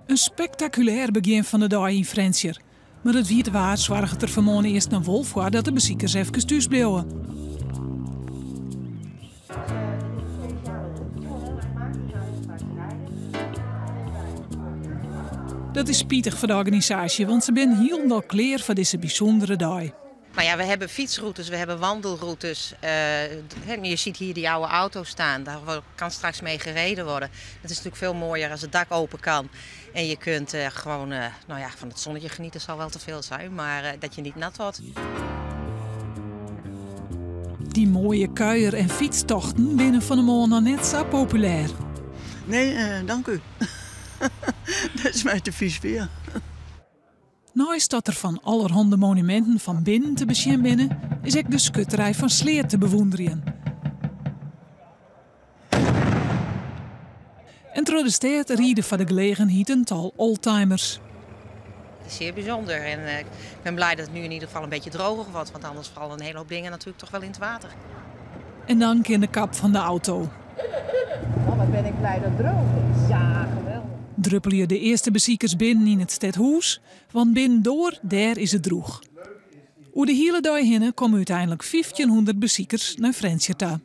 In spektakulêr begjin fan de dei yn Frjentsjer. Mar it wiete waar soarget der fan 'e moarn earst noch wol foar dat de besikers efkes thús bliuwe. Dat is spitich foar de organisaasje, want se binne hielendal klear foar dizze bysûndere dei. Nou ja, we hebben fietsroutes, we hebben wandelroutes. Je ziet hier die oude auto staan, daar kan straks mee gereden worden. Het is natuurlijk veel mooier als het dak open kan. En je kunt gewoon, nou ja, van het zonnetje genieten zal wel te veel zijn, maar dat je niet nat wordt. Dy moaie kuier- en fytstochten binne fan 'e moarn noch net sa populêr. Nee, dank u. Dat is my te vies weer. Neist dat der fan allerhande monuminten fan binnen te besjen binne, is ek de skutterij fan Sleat te bewûnderjen. En troch de stêd ride foar de gelegenheid in tal oldtimers. Het is zeer bijzonder en ik ben blij dat het nu in ieder geval een beetje droger wordt, want anders vallen een hele hoop dingen natuurlijk toch wel in het water. En dan kin de kap fan de auto. Oh, wat ben ik blij dat het droog is. Ja, geweldig. Druppelje de earste besikers binnen yn it stedhûs, want binnendoar, dêr is it drûch. Oer de hiele dei hinne komme úteinlik 1500 besikers nei Frjentsjer ta.